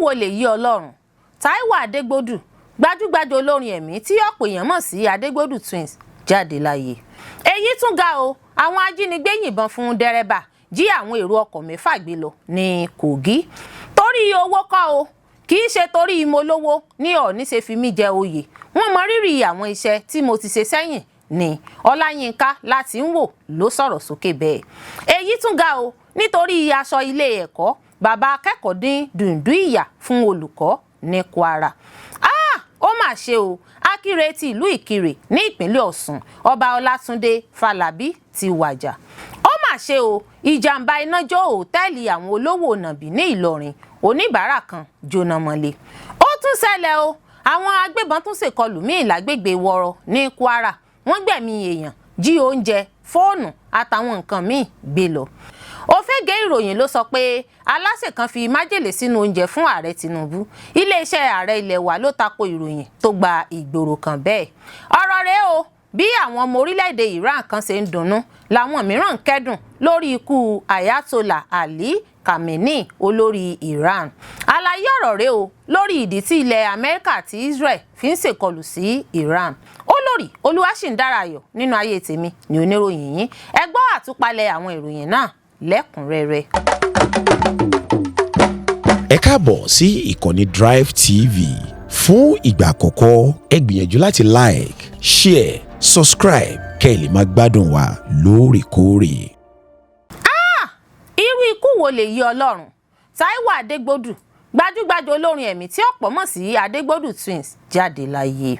Wo lèyí Ọlọ́run! Táíwò Adégbòdù, gbajúgbajà olórin ẹ̀mí tí ọ̀pọ̀ èèyàn mọ̀ sí Adégbòdù Twins, jáde láyé. Èyí tún ga o! Àwọn ajínigbé yìnbọn fún dẹ́rẹ́bà, jí àwọn èrò ọkọ̀ mẹ́fà gbé lọ ní Kogi. Torí owó kọ́ o, kì í ṣe torí mo lówó ní Ọ̀ọ́ni ṣe fi mí jẹ oyè. Wọ́n mọ rírì àwọn iṣẹ́ tí mo ti ṣe sẹ́yìn ní. Ọláyínká láti ń wò ló sọ̀rọ̀ sókè bẹ́ẹ̀. Èyí tún ga o! Nítorí aṣọ ilé ẹ̀kọ́, bàbá akẹ́kọ̀ọ́ dín dùndú ìyà fún olùkọ́ ní Kwara. Ah, ó mà ṣe o! Akire ti ìlú Ìkirè ní ìpínlẹ̀ Ọ̀ṣun, Ọba Ọlátúndé Fálábí, ti wàjà. Ó mà ṣe o! Ìjàmbá iná jó òtẹ́ẹ̀lì àwọn olówó nàbì ní Ìlọrin, oníbàárà kan jóná mọ́lé. Ó tún ṣẹlẹ̀ o! Àwọn agbébọn tún ṣèkọlù míì lágbègbè Wọ̀rọ̀ ní Kwara. Wọ́n gbẹ̀mí èèyàn, jí oúnjẹ, fóònù àtàwọn nǹkan míì gbé lọ. Òfégè ìròyìn ló sọ pé aláṣẹ kan fi májèlé sínú oúnjẹ fún Ààrẹ Tinubu. Iléeṣẹ́ ààrẹ ilẹ̀ wa ló tako ìròyìn tó gba ìgboro kan bẹ́ẹ̀. Ọ̀rọ̀ rèé o: bí àwọn ọmọ orílẹ̀-èdè Iran kan ṣe ń dunnú làwọn mìíràn ń kẹ́dùn lórí ikú Ayatollah Ali Khamenei, olórí Iran. Àlàyé ọ̀rọ̀ rèé o lórí ìdí tí ilẹ̀ Amẹ́ríkà àti Israel fi ń ṣèkọlù sí Iran. Olórí Olúwaṣìndára Ayọ̀ nínú ayé tèmi ní oníròyìn yín. Ẹ gbọ́ àtúpalẹ̀ àwọn ìròyìn náà lẹ́kùnrẹ́rẹ́. Ẹ káàbọ̀ sí ìkànnì Drive TV. Fún ìgbà àkọ́kọ́, ẹ gbìyànjú láti like, share, subscribe kẹ́ ẹ lè máa gbádùn wa lóòrèkóòrè. Irú ikú wo lèyí, Ọlọ́run! Táíwò Adégbòdù, gbajúgbajà olórin ẹ̀mí tí ọ̀pọ̀ mọ̀ sí Adégbòdù Twins, jáde láyé.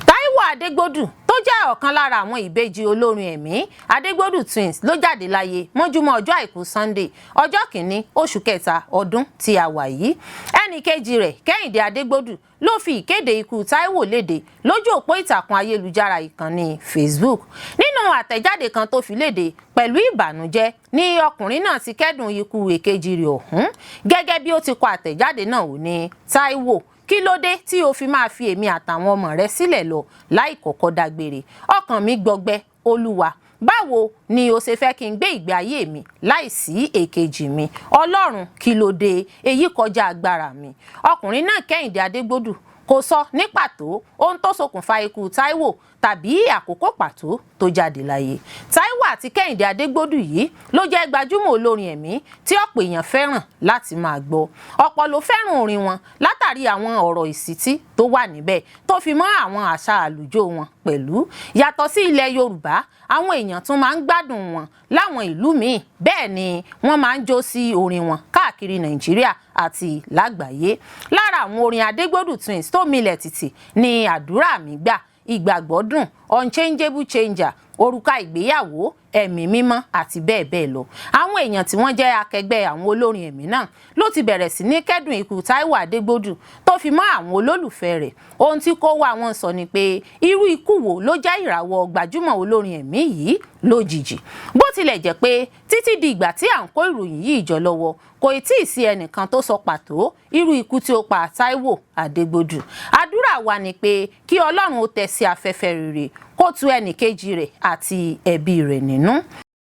Táíwò Adégbòdù, tó jẹ́ ọ̀kan lára àwọn ìbejì olórin ẹ̀mí Adégbòdù Twins, ló jáde láyé mọ́júmọ́ ọjọ́ Àìkú Sunday, ọjọ́ 1 oṣù kẹta ọdún tí a wà yìí. Ẹnì kejì rẹ̀, Kẹ́hìndé Adégbòdù, ló fi ìkéde ikú Táíwò léde lójú òpó ìtàkùn ayélujára ìkànnì Facebook. Nínú àtẹ̀jáde kan tó fi léde, pẹ̀lú ìbànújẹ́ ní ọkùnrin náà ti kẹ́dùn ikú èkejì rẹ̀ ọ̀hún. Gẹ́gẹ́ bí ó ti kọ àtẹ̀jáde náà, ó ní, "Táíwò, kí ló dé tí o fi máa fi èmi àtàwọn ọmọ rẹ sílẹ̀ lọ láì kọ́kọ́ dágbére? Ọkàn mi gbọgbẹ́. Olúwa, báwo ni o ṣe fẹ́ kí n gbé ìgbé ayé mi láìsí èkejì mi? Ọlọ́run, kí ló dé? Èyí kọjá agbára mi." Ọkùnrin náà, Kẹ́hìndé Adégbòdù, kò sọ ní pàtó ohun tó ṣokùnfà ikú Táíwò tàbí àkókò pàtó tó jáde láyé. Táíwò àti Kẹ́hìndé Adégbòdù yìí ló jẹ́ gbajúmọ̀ olórin ẹ̀mí tí ọ̀pọ̀ èèyàn fẹ́ràn láti máa gbọ́. Ọ̀pọ̀ ló fẹ́ràn orin wọn látàrí àwọn ọ̀rọ̀ ìṣítí tó wà níbẹ̀, tó fi mọ́ àwọn àṣà àlùjọ wọn pẹ̀lú. Yàtọ̀ sí ilẹ̀ Yorùbá, àwọn èèyàn tún máa ń gbádùn wọn láwọn ìlú míì. Bẹ́ẹ̀ ni wọ́n máa ń jó sí orin wọn káàkiri Nàìjíríà àti lágbàáyé. Lára àwọn orin Adégbòdù Twins tó milẹ̀ tìtì ní "Àdúrà Mi Gbà", "Ìgbàgbọ́ Dùn", "Unchangeable Changer", "Òrùka Ìgbéyàwó", "Ẹ̀mí Mímọ́" àti bẹ́ẹ̀ bẹ́ẹ̀ lọ. Àwọn èèyàn tí wọ́n jẹ́ akẹgbẹ́ àwọn olórin ẹ̀mí náà ló ti bẹ̀rẹ̀ sí ní kẹ́dùn ikú Táíwò Adégbòdù, tó fi mọ́ àwọn olólùfẹ́ rẹ̀. Ohun tí kó wá wọn sọ ni pé irú ikú wo ló jẹ́ ìràwọ̀ gbajúmọ̀ olórin ẹ̀mí yìí lójijì? Bó tilẹ̀ jẹ́ pé títí di ìgbà tí à ń kó ìròyìn yìí jọ lọ́wọ́, kò tí ì sí ẹnìkan tó sọ pàtó irú ikú tí ó pa Táíwò Adégbòdù. Àdúrà wa ni pé kí Ọlọ́run ó tẹ́ sí afẹ́fẹ́ rere, kó tu ẹnìkejì rẹ̀ àti ẹbí rẹ̀ nínú.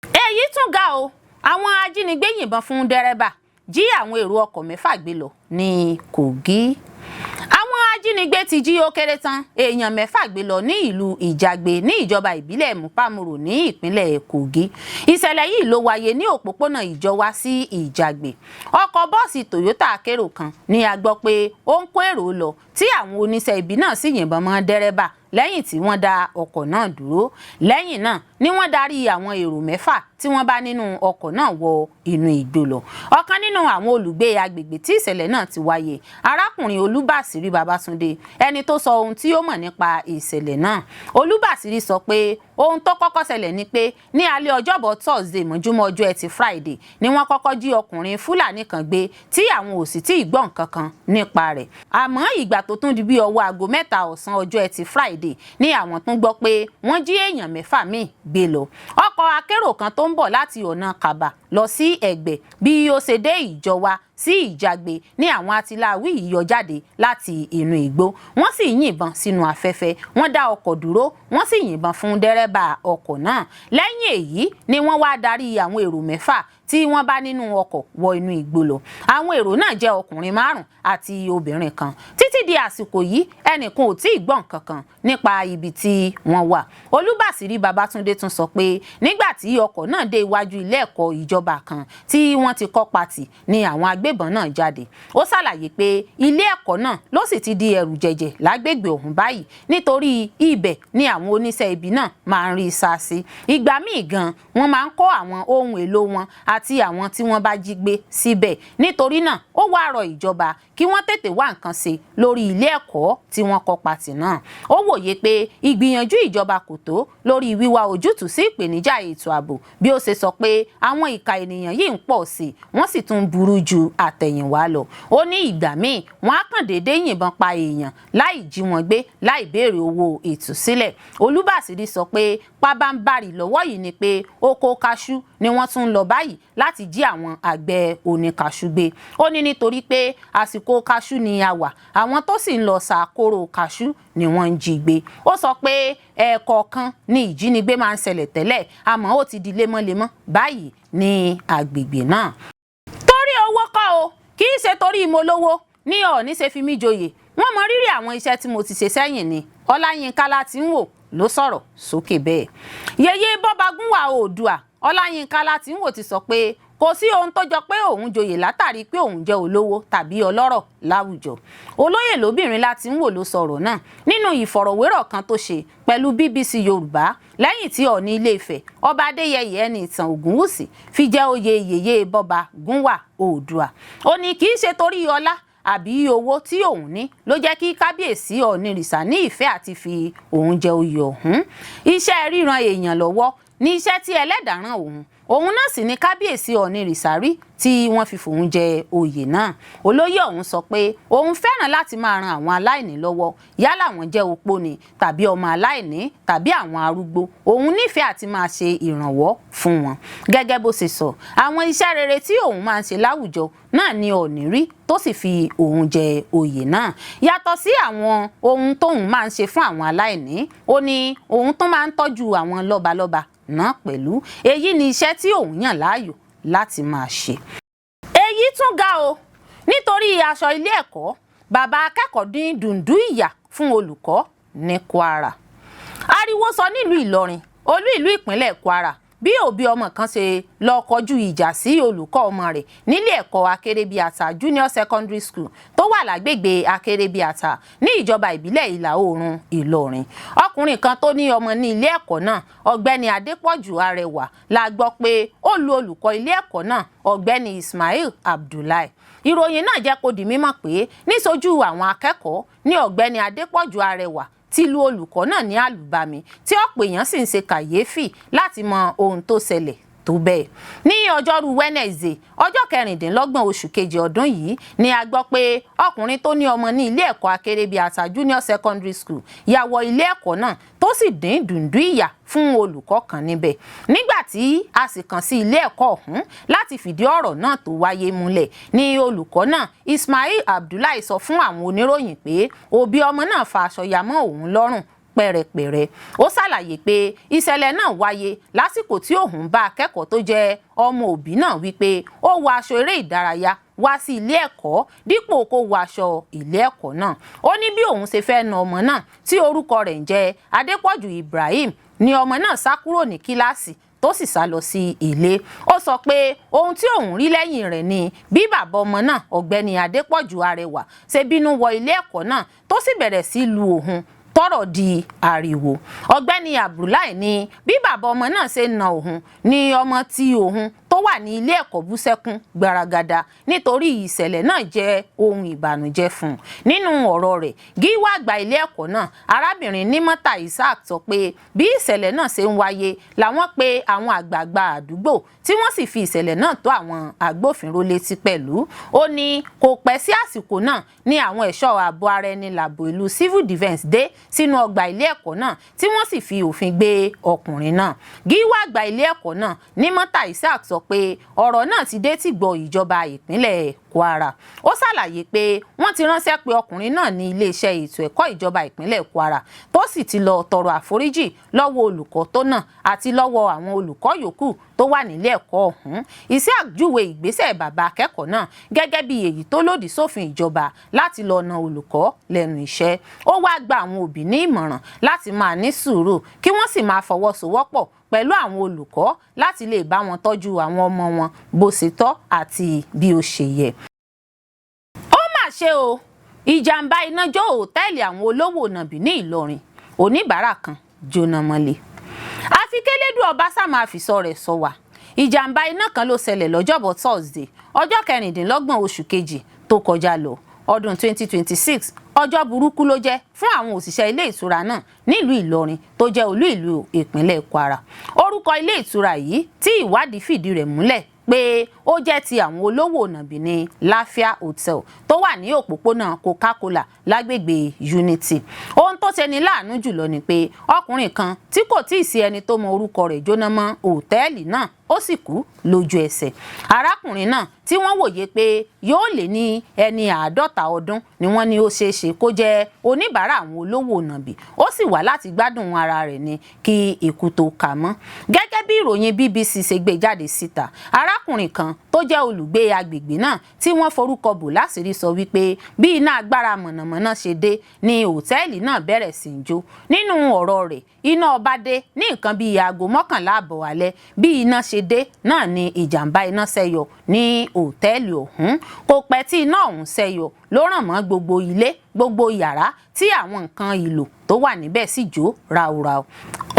Èyí tún ga o! Àwọn ajínigbé yìnbọn fún dẹ́rẹ́bà, jí àwọn èrò ọkọ̀ mẹ́fà gbé lọ ní Kogi. Àwọn ajínigbé ti jí ó kéré tán èèyàn mẹ́fà gbé lọ ní ìlú Ìjàgbé ní ìjọba ìbílẹ̀ Mupamuro ní ìpínlẹ̀ Kogi. Ìṣẹ̀lẹ̀ yìí ló wáyé ní òpópónà Ìjọwá sí Ìjàgbé. Ọkọ̀ bọ́ọ̀sì Toyota akérò kan ní a gbọ́ pé ó ń kó èrò lọ tí àwọn oníṣẹ́ ibi náà sì yìnbọn mọ́ dẹ́rẹ́bà lẹ́yìn tí wọ́n dá ọkọ̀ náà dúró. Lẹ́yìn náà ni wọ́n darí àwọn èrò mẹ́fà tí wọ́n bá nínú ọkọ̀ náà wọ inú igbó lọ. Ọ̀kan nínú àwọn olùgbé agbègbè tí ìṣẹ̀lẹ̀ náà ti wáyé, arákùnrin Olúbàṣírí Babátúndé, ẹni tó sọ ohun tí ó mọ̀ nípa ìṣẹ̀lẹ̀ náà. Olúbàṣírí sọ pé ohun tó kọ́kọ́ ṣẹlẹ̀ ni pé ní alẹ́ ọjọ́bọ̀ Thursday mọ́júmọ́ ọjọ́ Ẹtì Friday ni wọ́n kọ́kọ́ jí ọkùnrin Fúlàní kan gbé tí àwọn ò sì tí ì gbọ́ nǹkan kan nípa rẹ̀. Àmọ́ ìgbà tó tún di bí ọwọ́ aago 3 ọ̀sán ọjọ́ Ẹtì Friday ni àwọn tún gbọ́ pé wọ́n jí èèyàn mẹ́fà míì gbé lọ. Ọkọ̀ Ọkọ̀ akérò kan tó ń bọ̀ láti ọ̀nà Kàbà lọ sí Ẹ̀gbẹ́ bí ó ṣe dé Ìjọwá sí Ìjàgbé ní àwọn atiláwí yìí yọ jáde láti inú igbó. Wọ́n sì yìnbọn sínú afẹ́fẹ́. Wọ́n dá ọkọ̀ dúró, wọ́n sì yìnbọn fún dẹ́rẹ́bà ọkọ̀ náà. Lẹ́yìn èyí ni wọ́n wá darí àwọn èrò 6 tí wọ́n bá nínú ọkọ̀ wọ inú igbó lọ. Àwọn èrò náà jẹ́ ọkùnrin 5 àti obìnrin kan. Títí di àsìkò yìí, ẹnìkan ò tí ì gbọ́ nǹkan kan nípa ibi tí wọ́n wà. Olúbàṣírí Babátúndé tún sọ pé nígbà tí ọkọ̀ náà dé iwájú ilé ẹ̀kọ́ ìjọba kan tí wọ́n ti kọ́ patì ni àwọn agbébọn náà jáde. Ó ṣàlàyé pé ilé ẹ̀kọ́ náà ló sì ti di ẹrù jẹjẹ lágbègbè ọ̀hún báyìí, nítorí ibẹ̀ ni àwọn oníṣẹ́ ibi náà máa ń rí sá sí. Ìgbà míì gan wọ́n máa ń kó àwọn ohun èlò wọn àti àwọn tí wọ́n bá jí gbé síbẹ̀. Nítorí náà, ó wá rọ ìjọba kí wọ́n tètè wá nǹkan ṣe lórí ilé ẹ̀kọ́ tí wọ́n kọ́ patì náà. Ó wòye pé ìgbìyànjú ìjọba kò tó lórí wíwá ojútùú sí ìpèníjà ètò ààbò, bí ó ṣe sọ pé àwọn ìka ènìyàn yìí ń pọ̀ sí i, wọ́n sì tún burú ju àtẹ̀yìnwá lọ. Ó ní ìgbà míì wọ́n á kàn déédéé yìnbọn pa èèyàn láì jí wọn gbé, láì béèrè owó ìtúsílẹ̀. Olúbàṣírí sọ pé pabambarì lọ́wọ́ yìí ni pé oko kaṣú ni wọ́n tún ń lọ báyìí láti jí àwọn àgbẹ̀ oníkaṣú gbé. Ó ní nítorí pé àsìkò kaṣú ni a wà, àwọn tó sì ń lọ ṣàkóró kaṣú ni wọ́n ń jí gbé. Ó sọ pé ẹ̀ẹ̀kọ̀ọ̀kan ni ìjínigbé máa ń ṣẹlẹ̀ tẹ́lẹ̀, àmọ́ ó ti di lemọ́lemọ́ báyìí ní agbègbè náà. Torí owó kọ́ o, kì í ṣe torí mo lówó ní Ọọ̀ni ṣe fi mí joyè. Wọ́n mọ rírì àwọn iṣẹ́ tí mo ti ṣe sẹ́yìn ni. Ọláyínká Látìnwò ló sọ̀rọ̀ sókè bẹ́ẹ̀. Yèyé Bọ́bagúnwà Oòduà Ọláyínká Látìnwò ti sọ pé kò sí ohun tó jọ pé òun joyè látàrí pé òun jẹ́ olówó tàbí ọlọ́rọ̀ láwùjọ. Olóyè lóbìnrin Látìnwò ló sọ̀rọ̀ náà nínú ìfọ̀rọ̀wérọ̀ kan tó ṣe pẹ̀lú BBC Yorùbá lẹ́yìn tí Ọọ̀ni Ilé-Ifẹ̀, Ọba Adéyẹyè Ẹnìtàn Ògúnwùsì fi jẹ́ oyè Yèyé Bọ́bagúnwà Oòduà. Ó ní kì í ṣe torí ọlá àbí owó tí òun ní ló jẹ́ kí kábíyèsí Ọọ̀nirìṣà ní ìfẹ́ àti fi òun jẹ oyè ọ̀hún. Iṣẹ́ ríran èèyàn lọ́wọ́ ní iṣẹ́ tí ẹlẹ́dàá rán òun. Òun náà sì ni kábíyèsí Ọọ̀nirìṣà rí tí wọ́n fi fòun jẹ oyè náà. Olóyè ọ̀hún sọ pé òun fẹ́ràn láti máa ran àwọn aláìní lọ́wọ́, yálà wọ́n jẹ́ opó ni tàbí ọmọ aláìní tàbí àwọn arúgbó. Òun nífẹ̀ẹ́ àti máa ṣe ìrànwọ́ fún wọn. Gẹ́gẹ́ bó ṣe sọ, àwọn iṣẹ́ rere tí òun máa ń ṣe láwùjọ náà ni Ọọ̀ni rí tó sì fi òun jẹ oyè náà. Yàtọ̀ sí àwọn ohun tóun máa ń ṣe fún àwọn aláìní, ó ní òun tún máa ń tọ́jú àwọn lọ́balọ́ba náà pẹ̀lú. Èyí ni iṣẹ́ tí òun yàn láàyò láti máa ṣe. Èyí tún ga o, nítorí aṣọ ilé ẹ̀kọ́, bàbá akẹ́kọ̀ọ́ dín dùndú ìyà fún olùkọ́ ní Kwara. Ariwo sọ nílùú Ìlọrin, olú ìlú ìpínlẹ̀ Kwara, bí òbí ọmọ kan ṣe lọ kọjú ìjà sí olùkọ́ ọmọ rẹ̀ nílé ẹ̀kọ́ Akérébíàtà Junior Secondary School tó wà lágbègbè Akérébíàtà ní ìjọba ìbílẹ̀ Ìlà Oòrùn Ìlọrin. Ọkùnrin kan tó ní ọmọ ní ilé ẹ̀kọ́ náà, Ọ̀gbẹ́ni Adépọ̀jù Arẹwà, la gbọ́ pé ó lu olùkọ́ ilé ẹ̀kọ́ náà, Ọ̀gbẹ́ni Ismail Abdullahi. Ìròyìn náà jẹ́ kó di mímọ̀ pé níṣojú àwọn akẹ́kọ̀ọ́ ní Ọ̀gbẹ́ni Adépọ̀jù Arẹwà ti lu olùkọ́ náà ní àlùbami, tí ọ̀pọ̀ èèyàn sì ń ṣe kàyéfì láti mọ ohun tó ṣẹlẹ̀ tó bẹ́ẹ̀. Ní ọjọ́rú Wednesday, ọjọ́ 26 oṣù kejì ọdún yìí ni a gbọ́ pé ọkùnrin tó ní ọmọ ní ilé ẹ̀kọ́ Akérébíàtà Junior Secondary School ya wọ ilé ẹ̀kọ́ náà tó sì dín dùndú ìyà fún olùkọ́ kan níbẹ̀. Nígbà tí a sì kàn sí ilé ẹ̀kọ́ ọ̀hún láti fìdí ọ̀rọ̀ náà tó wáyé múlẹ̀ ní olùkọ́ náà Ismail Abdullahi sọ fún àwọn oníròyìn pé òbí ọmọ náà fa aṣọ ya mọ́ òun lọ́rùn pẹ̀rẹ̀pẹ̀rẹ̀. Ó ṣàlàyé pé ìṣẹ̀lẹ̀ náà wáyé lásìkò tí òun bá akẹ́kọ̀ọ́ tó jẹ́ ọmọ òbí náà wípé ó wọ aṣọ eré ìdárayá wá sí ilé ẹ̀kọ́ dípò kó wọ aṣọ ilé ẹ̀kọ́ náà. Ó ní bí òun ṣe fẹ́ na ọmọ náà tí orúkọ rẹ̀ ń jẹ́ Adépọ̀jù Ibrahim ni ọmọ náà sá kúrò ní kíláàsì tó sì sá lọ sí ilé. Ó sọ pé ohun tí òun rí lẹ́yìn rẹ̀ ni bí bàbá ọmọ náà, Ọ̀gbẹ́ni Adépọ̀jù Arẹwà, ṣe bínú wọ ilé ẹ̀kọ́ náà tó sì bẹ̀rẹ̀ sí lu òun, tọ́rọ̀ di ariwo. Ọ̀gbẹ́ni Abdullahi ní bí bàbá ọmọ náà ṣe na òun ní ọmọ tí òun tó wà ní ilé ẹ̀kọ́ bú sẹ́kún gbaragada nítorí ìṣẹ̀lẹ̀ náà jẹ́ ohun ìbànújẹ́ fún un. Nínú ọ̀rọ̀ rẹ̀, gíwá àgbà ilé ẹ̀kọ́ náà, arábìnrin Nimota Isaac, sọ pé bí ìṣẹ̀lẹ̀ náà ṣe ń wáyé làwọn pe àwọn àgbààgbà àdúgbò, tí wọ́n sì fi ìṣẹ̀lẹ̀ náà tó àwọn agbófinró létí pẹ̀lú. Ó ní kò pẹ́ sí àsìkò náà ní àwọn ẹ̀ṣọ́ ààbò ara ẹni làbò ìlú, civil defence, dé sínú ọgbà ilé ẹ̀kọ́ náà, tí wọ́n sì fi òfin gbé ọkùnrin náà. Gíwá àgbà ilé ẹ̀kọ́ náà, Nimota Isaac, sọ pé ọ̀rọ̀ náà ti dé tìgbọ́ ìjọba ìpínlẹ̀ Kwara. Ó ṣàlàyé pé wọ́n ti ránṣẹ́ pé ọkùnrin náà ní iléeṣẹ́ ètò ẹ̀kọ́ ìjọba ìpínlẹ̀ Kwara, tó sì ti lọ tọrọ àforíjì lọ́wọ́ olùkọ́ tó náà àti lọ́wọ́ àwọn olùkọ́ yòókù tó wà nílé ẹ̀kọ́ ọ̀hún. Isiaq júwe ìgbésẹ̀ bàbá akẹ́kọ̀ọ́ náà gẹ́gẹ́ bí èyí tó lòdì sófin ìjọba láti lọ na olùkọ́ lẹ́nu iṣẹ́. Ó wá gba àwọn òbí ní ìmọ̀ràn láti máa ní sùúrù, kí wọ́n sì máa fọwọ́sowọ́pọ̀ pẹ̀lú àwọn olùkọ́ láti lè bá wọn tọ́jú àwọn ọmọ wọn bó ṣe tọ́ àti bí ó ṣe yẹ. Ó mà ṣe o, ìjàmbá iná jó òtẹ́ẹ̀lì àwọn olówó nàbì ní Ìlọrin, oníbàárà kan jóná mọ́lẹ̀. Àfi kélédù ọba sàmà àfìsọ rẹ̀ sọ wà. Ìjàmbá iná kan ló ṣẹlẹ̀ lọ́jọ́bọ̀ Thursday, ọjọ́ 26 oṣù kejì tó kọjá lọ, ọdún 2026. Ọjọ́ burúkú ló jẹ́ fún àwọn òṣìṣẹ́ ilé ìtura náà nílùú Ìlọrin, tó jẹ́ olú ìlú ìpínlẹ̀ Kwara. Orúkọ ilé ìtura yìí tí ìwádìí fìdí rẹ̀ múlẹ̀ pé ó jẹ́ ti àwọn olówó nàbì ní Láfíà Hotel, tó wà ní òpópónà Coca-Cola lágbègbè Unity. Ohun tó ṣe ní láàánú jùlọ ni pé ọkùnrin kan tí kò tíì sí ẹni tó mọ orúkọ rẹ̀ jóná mọ́ òtẹ́ẹ̀lì náà, ó sì kú lójú ẹsẹ̀. Arákùnrin náà tí wọ́n wòye pé yóò lé ní ẹni 50 ọdún ni wọ́n ní ó ṣeé ṣe kó jẹ́ oníbàárà àwọn olówó nàbì. Ó sì wá láti gbádùn ara rẹ̀ ní kí ikú tó kà mọ́. Gẹ́gẹ́ bí ìròyìn BBC ṣe gbé jáde síta, arákùnrin kan tó jẹ́ olùgbé agbègbè náà tí wọ́n forúkọ bò láṣìírí sọ wípé bí iná agbára mọ̀nàmọ́ná ṣe dé ní òtẹ́ẹ̀lì náà bẹ̀rẹ̀ sí í jó. Nínú ọ̀rọ̀ rẹ̀, iná ọba dé ní nǹkan bíi aago 11:30 alẹ́. Bí iná ṣe dé náà ni ìjàmbá iná ṣẹ́yọ ní òtẹ́ẹ̀lì ọ̀hún. Kò pẹ́ tí iná ọ̀hún ṣẹ́yọ ló ràn mọ́ gbogbo ilé, gbogbo yàrá, tí àwọn nǹkan ìlò tó wà níbẹ̀ sì jó ráúráú.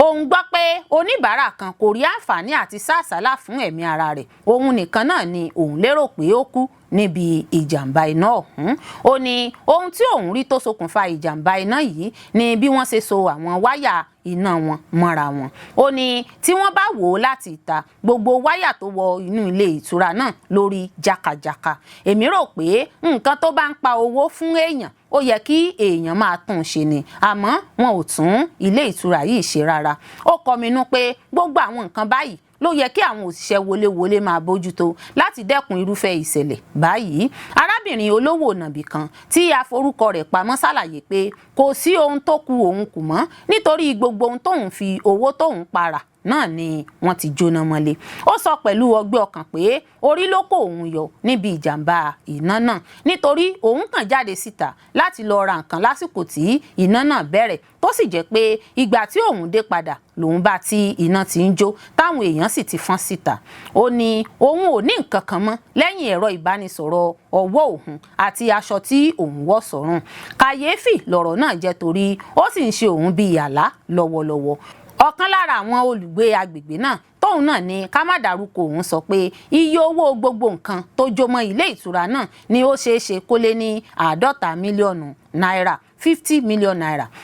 Òun gbọ́ pé oníbàárà kan kò rí àǹfààní àti sá àsálà fún ẹ̀mí ara rẹ̀. Òun nìkan náà ni òun lérò pé ó kú níbi ìjàmbá iná ọ̀hún. Ó ní ohun tí òun rí tó ṣokùnfà ìjàmbá iná yìí ni bí wọ́n ṣe so àwọn wáyà iná wọn mọ́ra wọn. Ó ní tí wọ́n bá wò ó láti ìta, gbogbo wáyà tó wọ inú ilé ìtura náà lórí jákàjáká. Èmi rò pé nǹkan tó bá ń pa owó fún èèyàn, ó yẹ kí èèyàn máa tún un ṣe ni, àmọ́ wọn ò tún ilé ìtura yìí ṣe rárá. Ó kọminú pé gbogbo àwọn nǹkan báyìí ló yẹ kí àwọn òṣìṣẹ́ wọléwọlé máa bójútó láti dẹ́kun irúfẹ́ ìṣẹ̀lẹ̀ báyìí. Arábìnrin olówó nàbì kan tí àforúkọ rẹ̀ pamọ́ ṣàlàyé pé kò sí ohun tó ku òun kù mọ́, nítorí gbogbo ohun tóun fi owó tóun para náà ni wọ́n ti jóná mọ́lé. Ó sọ pẹ̀lú ọgbẹ́ ọkàn pé orí ló kó òun yọ níbi ìjàmbá iná náà, nítorí òun kàn jáde síta láti lọ ra nǹkan lásìkò tí iná náà bẹ̀rẹ̀, tó sì jẹ́ pé ìgbà tí òun dé padà lòun bá tí iná ti ń jó, táwọn èèyàn sì ti fọ́n síta. Ó ní òun ò ní nǹkan kan mọ́ lẹ́yìn ẹ̀rọ ìbánisọ̀rọ̀ ọwọ́ òun àti aṣọ tí òun wọ̀ sọ́rùn. Kàyéfì lọ̀rọ̀ náà jẹ́, torí ó sì ń ṣe òun bíi àlá lọ́wọ́lọ́wọ́. Ọ̀kan lára àwọn olùgbé agbègbè náà, tóun náà ní ká má dárúkọ òun, sọ pé iye owó gbogbo nǹkan tó jó mọ́ ilé ìtura náà ni ó ṣeé ṣe kó lé ní 50 mílíọ̀nù náírà, ₦50 million.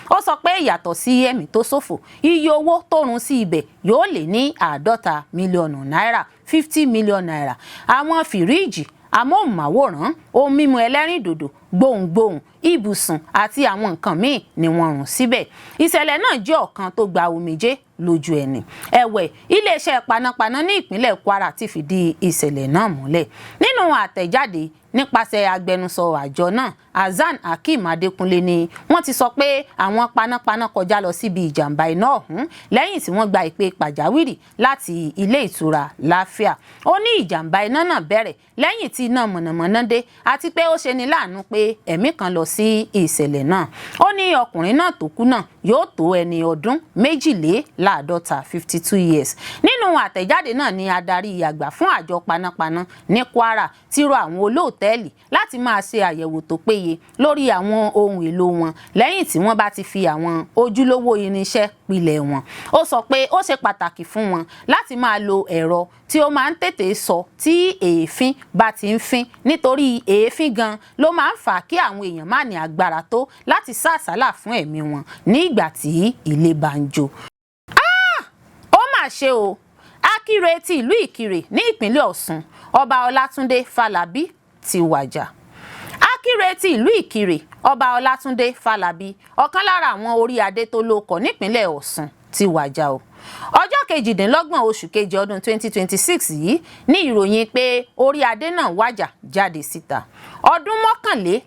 Ó sọ pé ìyàtọ̀ sí ẹ̀mí tó ṣòfò, iye owó tó run sí ibẹ̀ yóò lé ní 50 mílíọ̀nù náírà, ₦50 million. Àwọn fìríìjì, amóhùnmáwòrán, ohun mímu ẹlẹ́rìndòdò, gbohùngbohùn, ibùsùn àti àwọn nǹkan míì ni wọ́n run síbẹ̀. Ìṣẹ̀lẹ̀ náà jẹ́ ọ̀kan tó gba omijé lójú ẹni. Ẹ̀wẹ̀, iléeṣẹ́ panápaná ní ìpínlẹ̀ Kwara ti fìdí ìṣẹ̀lẹ̀ náà múlẹ̀. Nínú àtẹ̀jáde nípasẹ̀ agbẹnusọ àjọ náà, Hasan Hakeem Adékúnlé, ni wọ́n ti sọ pé àwọn panápaná kọjá lọ síbi ìjàmbá iná ọ̀hún lẹ́yìn tí wọ́n gba ìpè pàjáwìrì láti ilé ìtura Láfíà. Ó ní ìjàmbá iná náà bẹ̀rẹ̀ lẹ́yìn tí iná mọ̀nàmọ́ná dé, àti pé ó ṣeni láàánú pé ẹ̀mí kan lọ sí ìṣẹ̀lẹ̀ náà. Ó ní ọkùnrin náà tó kú náà yóò tó ẹni ọdún 52, 52 years. Nínú Nínú àtẹ̀jáde náà ni adarí àgbà fún àjọ panápaná ní Kwara ti rọ àwọn olóòtẹ́ẹ̀lì láti máa ṣe àyẹ̀wò tó péye lórí àwọn ohun èlò wọn lẹ́yìn tí wọ́n bá ti fi àwọn ojúlówó irinṣẹ́ pilẹ̀ wọn. Ó sọ pé ó ṣe pàtàkì fún wọn láti máa lo ẹ̀rọ tí ó máa ń tètè sọ tí èéfín bá ti ń fín, nítorí èéfín gan ló máa ń fà kí àwọn èèyàn má ní agbára tó láti sá àsálà fún ẹ̀mí wọn ní ìgbà tí ilé bá ń jó. Ó mà ṣe o, Akire ti ìlú Ìkirè ní ìpínlẹ̀ Ọ̀ṣun, Ọba Ọlátúndé Fálábí ti wàjà. Akire ti ìlú Ìkirè, Ọba Ọlátúndé Fálábí, ọ̀kan lára àwọn orí adé tó lóko nípínlẹ̀ Ọ̀ṣun, ti wàjà o. Ọjọ́ 28 oṣù kejì ọdún 2026 yìí ní ìròyìn pé orí adé náà wàjà jáde síta. Ọdún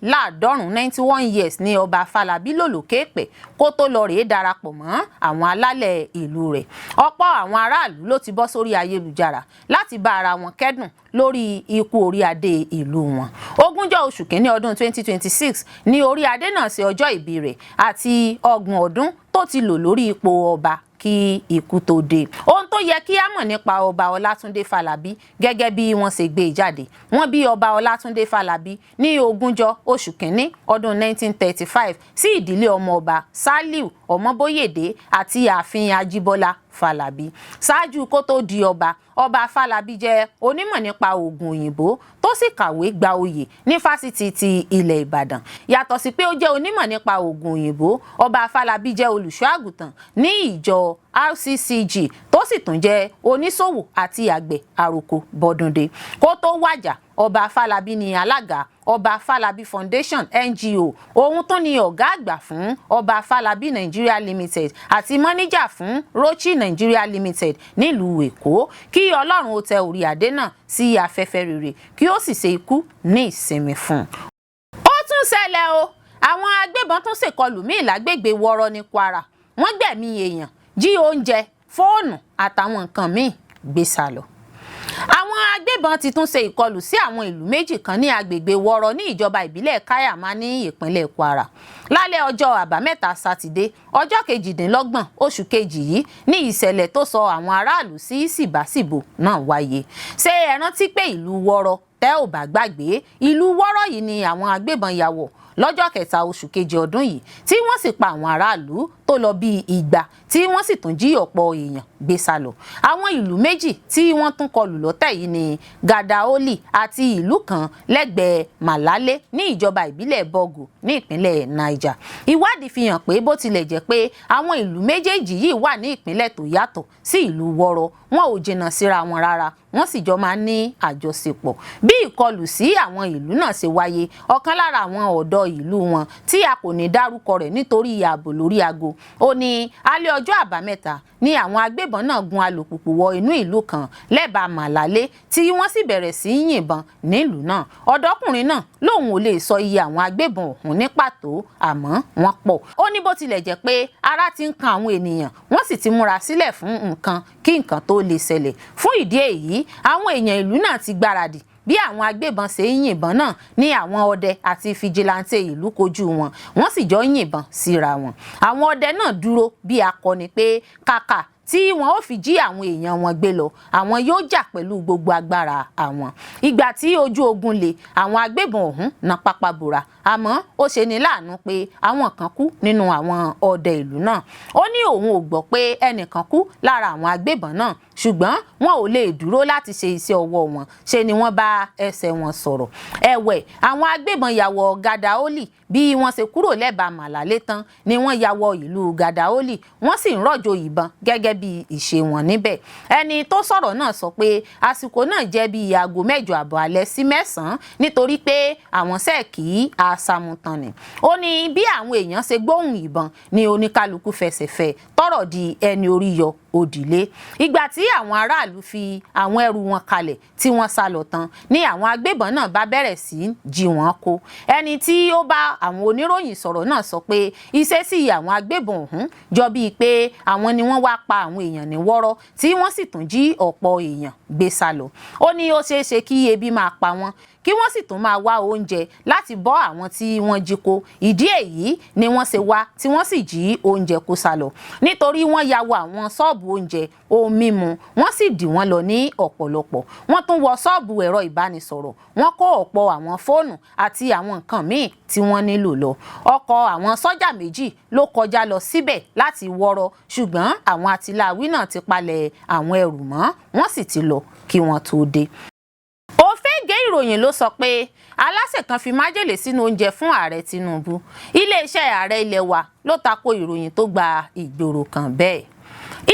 91, 91 years ní Ọba Fálábí lò lókè èèpẹ̀ kó tó lọ rèé darapọ̀ mọ́ àwọn alálẹ̀ ìlú rẹ̀. Ọ̀pọ̀ àwọn aráàlú ló ti bọ́ sórí ayélujára láti bá ara wọn kẹ́dùn lórí ikú orí adé ìlú wọn. 20 oṣù kínní ọdún 2026 ní orí adé náà ṣe ọjọ́ ìbí rẹ̀ àti 30 ọdún tó ti lò lórí ipò ọba kí ikú tó dé. Ohun tó yẹ kí á mọ̀ nípa Ọba Ọlátúndé Fálábí gẹ́gẹ́ bí wọ́n ṣe gbé e jáde: wọ́n bí Ọba Ọlátúndé Fálábí ní 20 oṣù kínní ọdún 1935 sí ìdílé ọmọọba Saliu Ọmọbóyèdé àti ààfin Ajíbọ́lá Fálábí. Ṣáájú kó tó di ọba, Ọba Fálábí jẹ́ onímọ̀ nípa oògùn òyìnbó tó sì kàwé gba oyè ní fásitì ti ilẹ̀ Ìbàdàn. Yàtọ̀ sí pé ó jẹ́ onímọ̀ nípa oògùn òyìnbó, Ọba Fálábí jẹ́ olùṣọ́ àgùntàn ní ìjọ RCCG, tó sì tún jẹ́ oníṣòwò àti àgbẹ̀ àròkọ bọ́dúndé. Kó tó wàjà, Ọba Fálábí ní alága Ọba Fálábí Foundation NGO. Òun tún ni ọ̀gá àgbà fún Ọba Fálábí Nigeria Limited àti mọ́níjà fún Rochi Nigeria Limited nílùú Èkó. Kí Ọlọ́run ó tẹ orí adé náà sí afẹ́fẹ́ rere, kí ó sì ṣe ikú ní ìsinmi fún un. Ó tún ṣẹlẹ̀ o, àwọn agbébọn tún ṣèkọlù míì lágbègbè Wọ́rọ́ ní Kwara. Wọ́n gbẹ̀mí èèyàn, jí oúnjẹ, fóònù àtàwọn nǹkan míì gbé sá lọ. Àwọn agbébọn ti tún ṣe ìkọlù sí àwọn ìlú méjì kan ní agbègbè Wọ́rọ́ ní ìjọba ìbílẹ̀ Kaiama ní ìpínlẹ̀ Kwara. Lálẹ́ ọjọ́ Àbámẹ́ta Sátidé, ọjọ́ 28 oṣù kejì yìí ní ìṣẹ̀lẹ̀ tó sọ àwọn aráàlú sí síbàsíbò náà wáyé. Ṣé ẹ rántí pé ìlú Wọ́rọ́, tẹ́ ò bá gbàgbé, ìlú Wọ́rọ́ yìí ni àwọn agbébọn ya wọ̀ lọ́jọ́ 3 oṣù kejì ọdún yìí, tí wọ́n sì pa àwọn aráàlú tó lọ bíi 200, tí wọ́n sì tún jí ọ̀pọ̀ èèyàn gbé sá lọ. Àwọn ìlú méjì tí wọ́n tún kọlù lọ́tẹ̀ yìí ní Gadaoli àti ìlú kan lẹ́gbẹ̀ẹ́ Malale ní ìjọba ìbílẹ̀ Bọ́gù ní ìpínlẹ̀ Niger. Ìwádìí fi hàn pé bó tilẹ̀ jẹ́ pé àwọn ìlú méjèèjì yìí wà ní ìpínlẹ̀ tó yàtọ̀ sí ìlú Wọ́rọ́, wọn ò jìnnà síra wọn rárá, wọ́n sì jọ máa ń ní àjọṣepọ̀. Bí ìkọlù sí àwọn ìlú náà ṣe wáyé, ọ̀kan lára àwọn ọ̀dọ́ ìlú wọn tí a kò ní dárúkọ rẹ̀ nítorí ààbò lórí aago, ó ní alẹ́ ọjọ́ Àbámẹ́ta ní àwọn agbébọn náà gun alùpùpù wọ inú ìlú kan lẹ́bàá Màlálé, tí wọ́n sì bẹ̀rẹ̀ sí í yìnbọn nílùú náà. Ọ̀dọ́kùnrin náà lòun ò lè sọ iye àwọn agbébọn ọ̀hún ní pàtó, àmọ́ wọ́n pọ̀. Ó ní bó tilẹ̀ jẹ́ pé ara ti ń kan àwọn ènìyàn, wọ́n sì ti múra sílẹ̀ fún nǹkan kí nǹkan tó lè ṣẹlẹ̀. Fún ìdí èyí, àwọn èèyàn ìlú náà ti gbáradì. Bí àwọn agbébọn ṣe ń yìnbọn náà ní àwọn ọdẹ àti fijilantè ìlú kojú wọn, wọ́n sì jọ ń yìnbọn síra wọn. Àwọn ọdẹ náà dúró bí akọni pé kàkà tí wọn ó fi jí àwọn èèyàn wọn gbé lọ, àwọn yóò jà pẹ̀lú gbogbo agbára àwọn. Ìgbà tí ojú ogun le, àwọn agbébọn ọ̀hún na pápá bora, àmọ́ ó ṣe ní láàánú pé àwọn kan kú nínú àwọn ọdẹ ìlú náà. Ó ní òun ò gbọ́ pé ẹnìkan kú lára àwọn agbébọn náà, ṣùgbọ́n wọn ò lè dúró láti ṣe iṣẹ́ ọwọ́ wọn, ṣe ni wọ́n bá ẹsẹ̀ wọn sọ̀rọ̀. Ẹ̀wẹ̀, àwọn agbébọn ya wọ Gadaoli. Bí wọ́n ṣe kúrò lẹ́bàá Màlálé tán ni wọ́n ya wọ ìlú Gadaoli, wọ́n sì ń rọ̀jò ìbọn gẹ́gẹ́ bí ìṣe wọn níbẹ̀. Ẹni tó sọ̀rọ̀ náà sọ pé àsìkò náà jẹ́ bí aago 8:30 alẹ́ sí 9, nítorí pé àwọn sẹ́ẹ̀ kí àṣàmùtàn ni. Ó ní bí àwọn èèyàn ṣe gbóhùn ìbọn ní oníkálukú fẹsẹ̀ fẹ́, tọ́rọ̀ di ẹni orí yọ òdìlé. Ìgbà tí àwọn aráàlú fi àwọn ẹrù wọn kalẹ̀ tí wọ́n sá lọ tán ní àwọn agbébọn náà bá bẹ̀rẹ̀ sí jí wọn kó. Ẹni tí ó bá àwọn oníròyìn sọ̀rọ̀ náà sọ pé ìṣesí àwọn agbébọn ọ̀hún jọ bíi pé àwọn ni wọ́n wá pa àwọn èèyàn ní Wọ́rọ́, tí wọ́n sì tún jí ọ̀pọ̀ èèyàn gbé sá lọ. Ó ní ó ṣeé ṣe kí ebi máa pa wọ́n. Kí Kí wọ́n sì tún máa wá oúnjẹ láti bọ́ àwọn tí wọ́n jí kó. Ìdí èyí ni wọ́n ṣe wá tí wọ́n sì jí oúnjẹ kó sá lọ, nítorí wọ́n ya wọ àwọn ṣọ́ọ̀bù oúnjẹ, ohun mímu, wọ́n sì dì wọ́n lọ ní ọ̀pọ̀lọpọ̀. Wọ́n tún wọ ṣọ́ọ̀bù ẹ̀rọ ìbánisọ̀rọ̀, wọ́n kó ọ̀pọ̀ àwọn fóònù àti àwọn nǹkan míì tí wọ́n nílò lọ. Ọkọ̀ àwọn sọ́jà 2 ló kọjá lọ síbẹ̀ láti wọ́rọ́, ṣùgbọ́n àwọn atiláwí náà ti palẹ̀ àwọn ẹrù mọ́, wọ́n sì ti lọ kí wọ́n tó dé. Òfégè ìròyìn ló sọ pé aláṣẹ kan fi májèlé sínú oúnjẹ fún Ààrẹ Tinubu. Iléeṣẹ́ ààrẹ ilẹ̀ wa ló tako ìròyìn tó gba ìgboro kan bẹ́ẹ̀.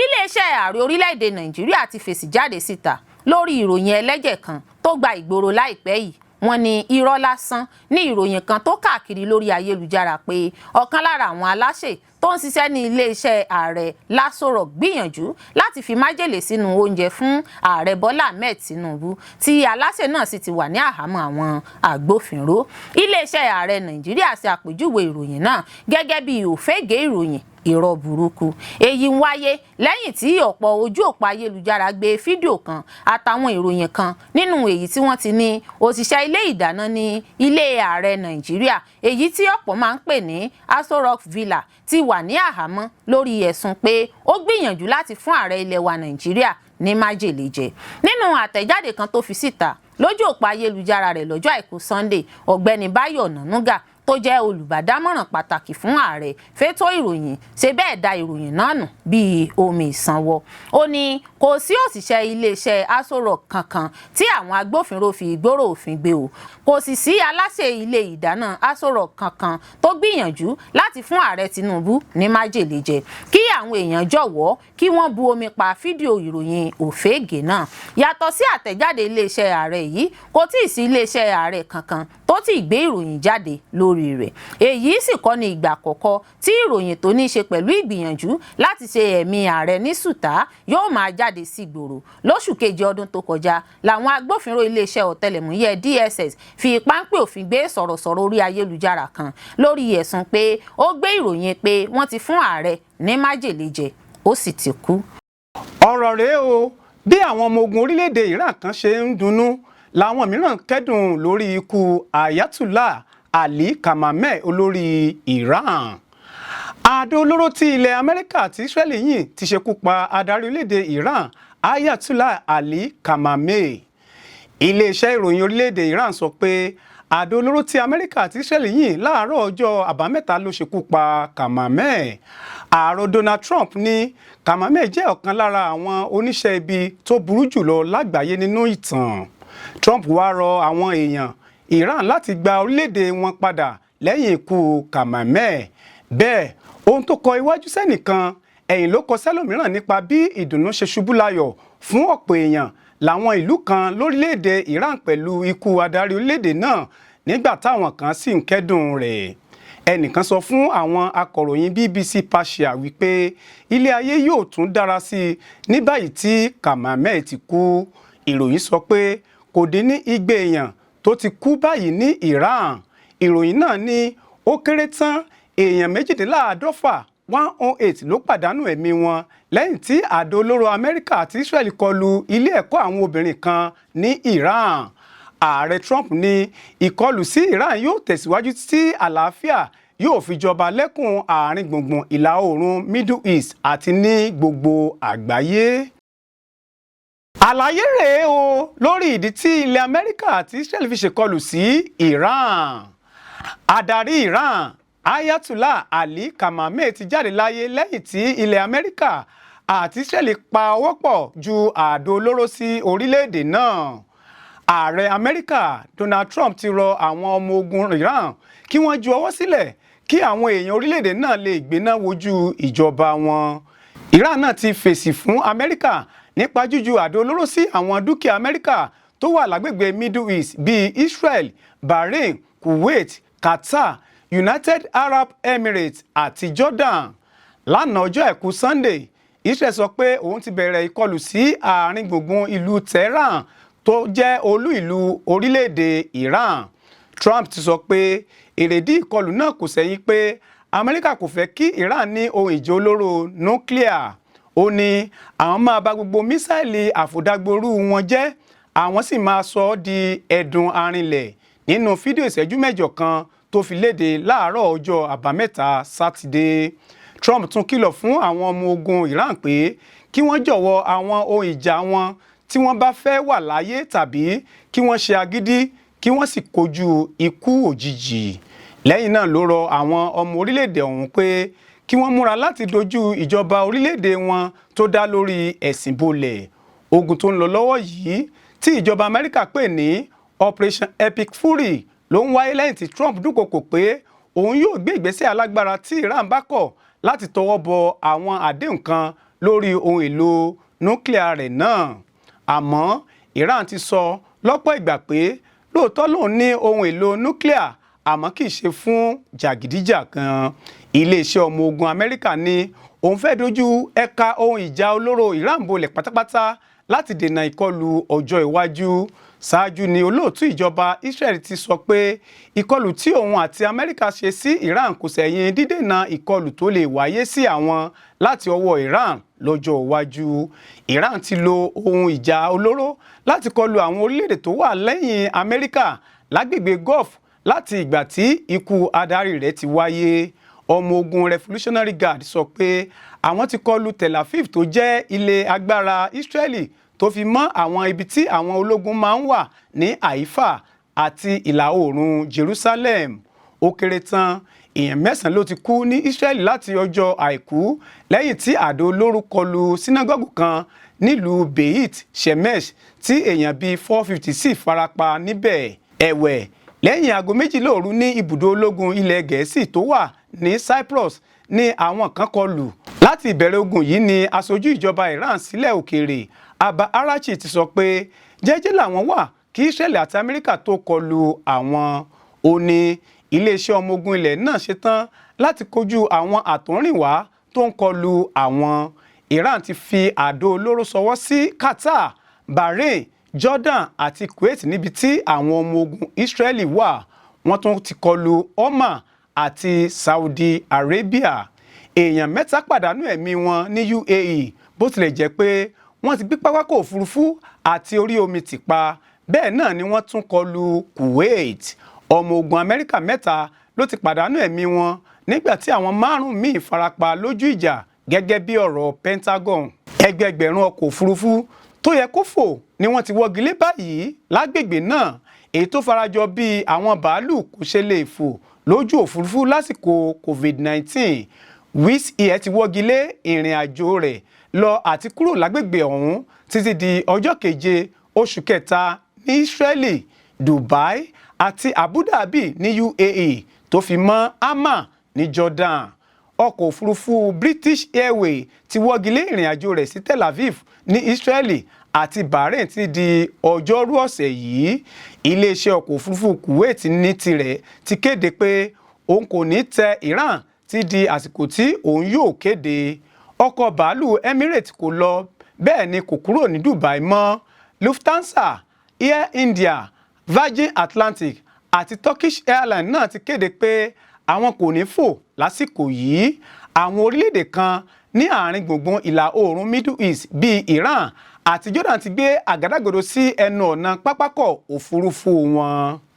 Iléeṣẹ́ ààrẹ orílẹ̀-èdè Nàìjíríà ti fèsì jáde síta lórí ìròyìn ẹlẹ́jẹ̀ kan tó gba ìgboro láìpẹ́ yìí. Wọ́n ní irọ́ lásán ní ìròyìn kan tó káàkiri lórí ayélujára pé ọ̀kan lára àwọn aláṣẹ tó ń ṣiṣẹ́ ní iléeṣẹ́ ààrẹ l'Aso Rock gbìyànjú láti fi májèlé sínú oúnjẹ fún Ààrẹ Bọ́lá Ahmed Tinubu, tí aláṣẹ náà sì ti wà ní àhámọ́ àwọn agbófinró. Iléeṣẹ́ ààrẹ Nàìjíríà ṣe àpèjúwe ìròyìn náà gẹ́gẹ́ bí òfégè ìròyìn, irọ́ burúkú. Èyí ń wáyé lẹ́yìn tí ọ̀pọ̀ ojú òpó ayélujára gbé fídíò kan àtàwọn ìròyìn kan nínú èyí tí wọ́n ti ní òṣìṣẹ́ ilé ìdáná ní ilé ààrẹ Nàìjíríà, èyí tí ọ̀pọ̀ máa ń pè ní Aso Rock Villa, ti wà ní àhámọ́ lórí ẹ̀sùn pé ó gbìyànjú láti fún ààrẹ ilẹ̀ wa Nàìjíríà ní májèlé jẹ. Nínú àtẹ̀jáde kan tó fi síta lójú òpó ayélujára rẹ̀ lọ́jọ́ Àìkú Sunday, Ọ̀gbẹ́ni Báyọ̀ Ọ̀nànúgà, tó jẹ́ olùbádámọ̀ràn pàtàkì fún ààrẹ fétò ìròyìn, ṣe bẹ́ẹ̀ da ìròyìn náà nù bíi omi ìsanwó. Ó ní kò sí òṣìṣẹ́ iléeṣẹ́ Aso Rock kankan tí àwọn agbófinró fi ìgbóró òfin gbé o. Kò sì sí aláṣẹ ilé ìdáná Aso Rock kankan tó gbìyànjú láti fún Ààrẹ Tinubu ní májèlé jẹ. Kí àwọn èèyàn jọ̀wọ́ kí wọ́n bu omi pa fídíò ìròyìn òfégè náà. Yàtọ̀ sí àtẹ̀jáde iléeṣẹ́ ààrẹ yìí, kò tí ì sí iléeṣẹ́ ààrẹ kankan tó ti gbé ìròyìn jáde lórí rẹ̀. Èyí sì kọ́ ni ìgbà àkọ́kọ́ tí ìròyìn tó ní í ṣe pẹ̀lú ìgbìyànjú láti ṣe ẹ̀mí ààrẹ ní sùtá yóò máa jáde sí ìgboro. Lóṣù keje ọdún tó kọjá làwọn agbófinró iléeṣẹ́ ọ̀tẹlẹ̀múyẹ́ DSS fi páńpẹ́ òfin gbé sọ̀rọ̀sọ̀rọ̀ orí ayélujára kan lórí ẹ̀sùn pé ó gbé ìròyìn pé wọ́n ti fún ààrẹ ní májèlé jẹ, ó sì ti kú. Ọ̀rọ̀ rèé o. Bí àwọn ọmọ ogun orílẹ̀-èdè Iran kan ṣe ń dunnú làwọn mìíràn kẹ́dùn lórí ikú Ayatollah Ali Khamenei, olórí Iran. Àdó olóró tí ilẹ̀ Amẹ́ríkà àti Israeli yìn ti ṣekú pa adarí orílẹ̀-èdè Iran, Ayatollah Ali Khamenei. Iléeṣẹ́ ìròyìn orílẹ̀-èdè Iran sọ pé àdó olóró tí Amẹ́ríkà àti Israeli yìn láàárọ̀ ọjọ́ Àbámẹ́ta ló ṣekú pa Khamenei. Ààrẹ Donald Trump ní Khamenei jẹ́ ọ̀kan lára àwọn oníṣẹ́ ibi tó burú jùlọ lágbàáyé nínú ìtàn. Trump wá rọ àwọn èèyàn Iran láti gba orílẹ̀-èdè wọn padà lẹ́yìn ikú Khamenei. Bẹ́ẹ̀, ohun tó kọ iwájú sẹ́nìkan, ẹ̀yìn ló kọ sẹ́lòmíràn nípa bí ìdùnnú ṣe ṣubú layọ̀ fún ọ̀pọ̀ èèyàn láwọn ìlú kan lórílẹ̀-èdè Iran pẹ̀lú ikú adarí orílẹ̀-èdè náà, nígbà táwọn kan sì ń kẹ́dùn rẹ̀. Ẹnìkan sọ fún àwọn akọ̀ròyìn BBC Persia wípé ilé ayé yóò tún dára sí i ní báyìí tí Khamenei ti kú. Ìròyìn sọ pé kò dín ní 200 èèyàn tó ti kú báyìí ní Iran. Ìròyìn náà ní ó kéré tán èèyàn 158, 108, ló pàdánù ẹ̀mí wọn lẹ́yìn tí àdó olóró Amẹ́ríkà àti Israel kọlu ilé ẹ̀kọ́ àwọn obìnrin kan ní Iran. Ààrẹ Trump ní ìkọlù sí Iran yóò tẹ̀síwájú tí àlàáfíà yóò fi jọba lẹ́kùn àárín gbùngbùn ìlà oòrùn Middle East àti ní gbogbo àgbáyé. Àlàyé rèé o lórí ìdí tí ilẹ̀ Amẹ́ríkà àti Israel fi ṣèkọlù sí Iran. Adarí Iran, Ayatollah Ali Khamenei, ti jáde láyé lẹ́yìn tí ilẹ̀ Amẹ́ríkà àti Israel pa ọwọ́ pọ̀ ju àdó olóró sí orílẹ̀-èdè náà. Ààrẹ Amẹ́ríkà Donald Trump ti rọ àwọn ọmọ ogun Iran kí wọ́n ju ọwọ́ sílẹ̀ kí àwọn èèyàn orílẹ̀-èdè náà lè gbéná wojú ìjọba wọn. Iran náà ti fèsì fún Amẹ́ríkà nípa júju àdó olóró sí àwọn dúkìá Amẹ́ríkà tó wà lágbègbè Middle East bíi Israel, Bahrain, Kuwait, Qatar, United Arab Emirates àti Jordan. Lánàá ọjọ́ Àìkú Sunday, Israel sọ pé òun ti bẹ̀rẹ̀ ìkọlù sí àárín gbùngbùn ìlú Tehran tó jẹ́ olú ìlú orílẹ̀-èdè Iran. Trump ti sọ pé èrèdí ìkọlù náà kò sẹ́yìn pé Amẹ́ríkà kò fẹ́ kí Iran ní ohun ìjà olóró núclear. Ó ní àwọn máa bà gbogbo mísáìlì àfòdàgbòrú wọn jẹ́. Àwọn sì máa sọ ọ́ di ẹ̀dùn arinlẹ̀. Nínú fídíò ìṣẹ́jú 8 kan tó fi léde láàárọ̀ ọjọ́ Àbámẹ́ta Sátidé, Trump tún kìlọ̀ fún àwọn ọmọ ogun Iran pé kí wọ́n jọ̀wọ́ àwọn ohun ìjà wọn tí wọ́n bá fẹ́ wà láyé, tàbí kí wọ́n ṣe agídí kí wọ́n sì kojú ikú òjijì. Lẹ́yìn náà ló rọ àwọn ọmọ orílẹ̀-èdè ọ̀hún pé kí wọ́n múra láti dojú ìjọba orílẹ̀-èdè wọn tó dá lórí ẹ̀sìn bolẹ̀. Ogun tó ń lọ lọ́wọ́ yìí, tí ìjọba Amẹ́ríkà pè ní Operation Epic Fury, ló ń wáyé lẹ́yìn tí Trump dúnkokò pé òun yóò gbé ìgbésẹ̀ alágbára tí Iran bá kọ̀ láti tọwọ́ bọ àwọn àdéhùn kan lórí ohun èlò núkílíà rẹ̀ náà. Àmọ́ Iran ti sọ lọ́pọ̀ ìgbà pé lóòótọ́ lòun ní ohun èlò núkílíà, àmọ́ kì í ṣe fún jàgídíjàgan. Iléeṣẹ́ ọmọ ogun Amẹ́ríkà ní òun fẹ́ dojú ẹ̀ka ohun ìjà olóró Iran bolẹ̀ pátápátá láti dènà ìkọlù ọjọ́ iwájú. Ṣáájú ni olóòtú ìjọba Israel ti sọ pé ìkọlù tí òun àti Amẹ́ríkà ṣe sí Iran kò ṣẹ̀yìn dídènà ìkọlù tó lè wáyé sí àwọn láti ọwọ́ Iran lọ́jọ́ iwájú. Iran ti lo ohun ìjà olóró láti kọlù àwọn orílẹ̀-èdè tó wà lẹ́yìn Amẹ́ríkà lágbègbè Gulf láti ìgbà tí ikú adarí rẹ̀ ti wáyé. Ọmọ ogun Revolutionary Guard sọ pé àwọn ti kọlù Tel Aviv tó jẹ́ ilé agbára Israeli, tó fi mọ́ àwọn ibi tí àwọn ológun máa ń wà ní Haifa àti ìlà oòrùn Jerusalem. Ó kéré tán, èèyàn 9 ló ti kú ní Israeli láti ọjọ́ Àìkú lẹ́yìn tí àdó olóró kọlù sínágọ́gù kan nílùú Beit Shemesh, tí èèyàn bíi 450 sì farapa níbẹ̀. Ẹ̀wẹ̀, lẹ́yìn aago 12 òru ní ibùdó ológun ilẹ̀ Gẹ̀ẹ́sì tó wà ní Cyprus ní àwọn kan kọlù. Láti ìbẹ̀rẹ̀ ogun yìí ni aṣojú ìjọba Iran sílẹ̀ òkèèrè, Abbas Araghchi, ti sọ pé jẹ́jẹ́ làwọn wà kí Israel àti Amẹ́ríkà tó kọlù àwọn. Ó ní iléeṣẹ́ ọmọ ogun ilẹ̀ náà ṣetán láti kojú àwọn àtọ̀húnrìnwá tó ń kọlù àwọn. Iran ti fi àdó olóró ṣọwọ́ sí Qatar, Bahrain, Jordan àti Kuwait níbi tí àwọn ọmọ ogun Israeli wà. Wọ́n tún ti kọlù Oman àti Saudi Arabia. Èèyàn 3 pàdánù ẹ̀mí wọn ní UAE, bó tilẹ̀ jẹ́ pé wọ́n ti gbé pápákọ̀ òfurufú àti orí omi tì pa. Bẹ́ẹ̀ náà ni wọ́n tún kọlù Kuwait. Ọmọ ogun Amẹ́ríkà 3 ló ti pàdánù ẹ̀mí wọn nígbà tí àwọn 5 míì farapa lójú ìjà, gẹ́gẹ́ bí ọ̀rọ̀ Pentagon. Ẹgbẹẹgbẹ̀rún ọkọ̀ òfurufú tó yẹ kó fò ni wọ́n ti wọ́gi lé báyìí lágbègbè náà, èyí tó farajọ bí àwọn bàálù kò ṣe lè fò lójú òfurufú lásìkò COVID-19. Wizz Air ti wọ́gi lé ìrìn àjò rẹ̀ lọ àti kúrò lágbègbè ọ̀hún títí di ọjọ́ 7 oṣù kẹta ní Israeli, Dubai àti Abu Dhabi ní UAE, tó fi mọ́ Amman ní Jordan. Ọkọ̀ òfurufú British Airways ti wọ́gi lé ìrìn àjò rẹ̀ sí Tel Aviv ní Israeli àti Bahrain ti di Ọjọ́rú ọ̀sẹ̀ yìí. Iléeṣẹ́ ọkọ̀ òfurufú Kuwait ní tirẹ̀ ti kéde pé òun kò ní tẹ Iran ti di àsìkò tí òun yóò kéde. Ọkọ̀ bàálù Emirates kò lọ, bẹ́ẹ̀ ni kò kúrò ní Dubai mọ́. Lufthansa, Air India, Virgin Atlantic àti Turkish Airlines náà ti kéde pé àwọn kò ní fò lásìkò yìí. Àwọn orílẹ̀-èdè kan ní àárín gbùngbùn ìlà oòrùn Middle East bíi Iran àti Jordan ti gbé àgádágodo sí ẹnu ọ̀nà pápákọ̀ òfurufú wọn.